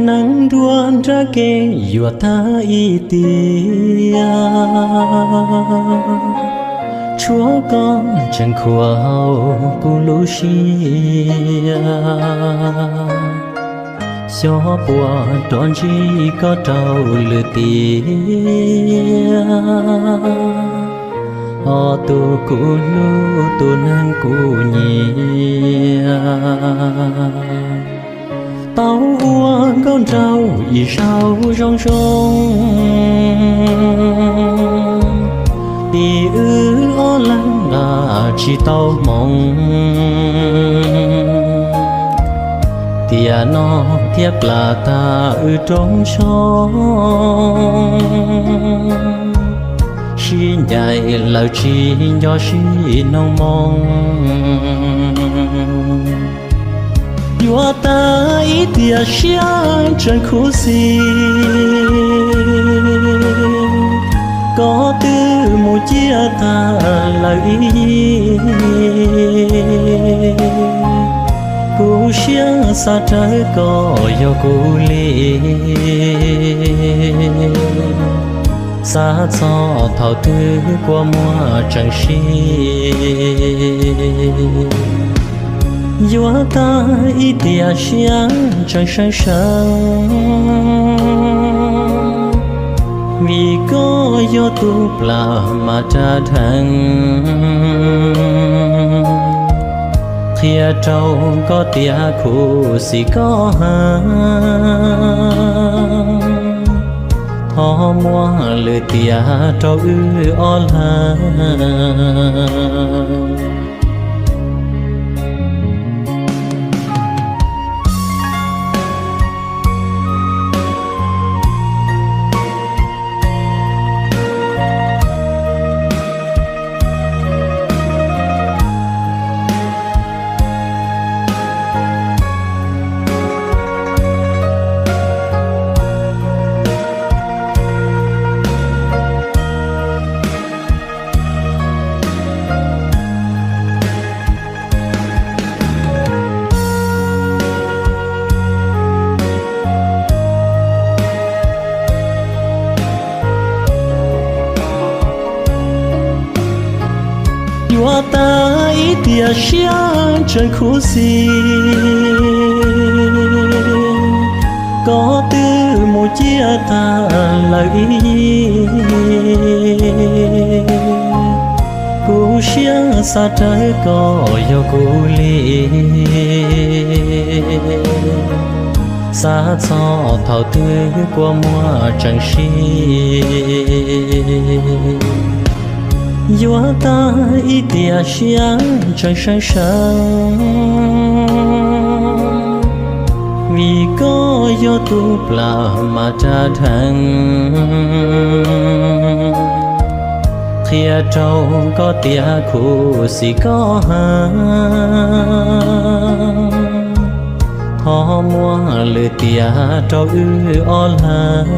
Neeg nruab nrab kev yuav tag ib tiam, tshuav koj tseem khuam hauv kuv lub siab. Xyov puas rov ntsib koj rau lwm tiam, ob tug kuv hlub tus neeg kuv nyiam. Tau ua nkauj nraug ib zaug zoo zoo, tim wb ob leeg nqa tsis tau hmoo. Tiam no thiaj plam tag wb rooj ntsho, sib ncaim lawm tsis nco sib nug moo. Yuav tag ib tiam siab tseem khuv xim, koj twb mus ciaj tag lawm ib yig. Kuv siab xav rawv koj yog kuv li, xav txog thaum twg kua muag tseem sib. Yuav tag ib tiam siab tseem seev seev, vim koj yog tus plam mas rag dheev. Qhia rau koj tias khuv xim koj heev, thov muab lwm tiam rau wb ob leeg. Yuav tag ib tiam siab tseem khuv xim, koj twb mus ciaj tag lawm ib yig. Kuv siab xav rawv koj yog kuv li, xav txog thaum twg kua muag tseem sib. Yuav tag ib tiam siab tseem seev seev, vim koj yog tus plam mas rag dheev. Qhia rau koj tias khuv xim koj heev, thov muab lwm tiam rau wb ob leeg.